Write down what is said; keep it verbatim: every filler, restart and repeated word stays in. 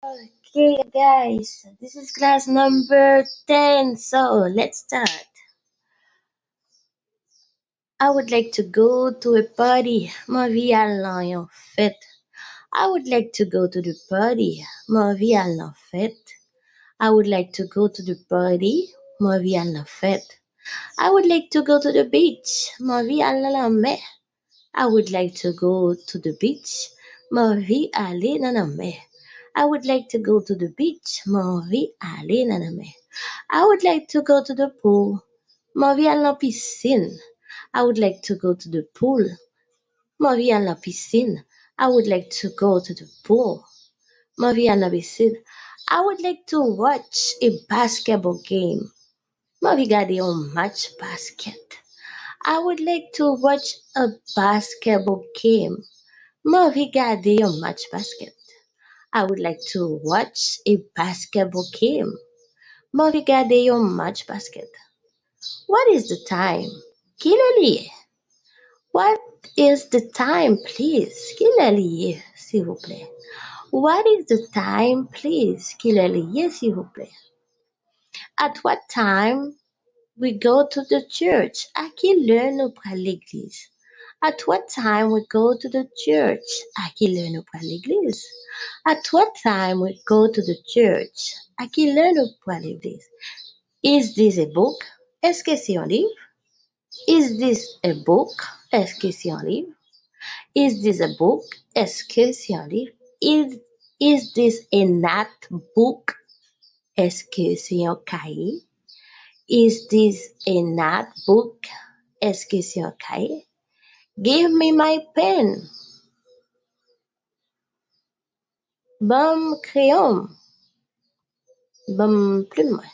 Okay, guys, this is class number ten, so let's start. I would like to go to a party. Mwen anvi al nan yon fèt. I would like to go to the party. Mwen anvi al nan fèt. I would like to go to the party. Mwen anvi al nan fèt. I would like to go to the beach. Mwen anvi al nan lanmè. I would like to go to the beach. Mwen anvi ale nan lanmè. I would like to go to the beach. Mwen anvi ale nan lanmè. I would like to go to the pool. Mwen anvi al nan pisin. I would like to go to the pool. Mwen anvi al nan pisin. I would like to go to the pool. Mwen anvi al nan pisin. I would like to watch a basketball game. Mwen anvi gade yon match basket. I would like to watch a basketball game. Mwen anvi gade yon match basket. I would like to watch a basketball game. Mwen anvi gade yon match basket. What is the time? Kilè li ye? What is the time, please? Kilè li ye, silvouplè? What is the time, please? Kilè li ye, silvouplè? At what time we go to the church? A ki lè nou pral legliz? At what time we go to the church? A ki lè nou pral legliz? At what time we go to the church? A ki lè nou pral legliz? Is this a book? Èske se yon liv? Is this a book? Èske se yon liv? Is this a book? Èske se yon liv? Is, is this a notebook? Èske se yon kaye? Is this a notebook? Èske se yon kaye? Give me my pen. Ban m kreyon m. Ban m plim mwen.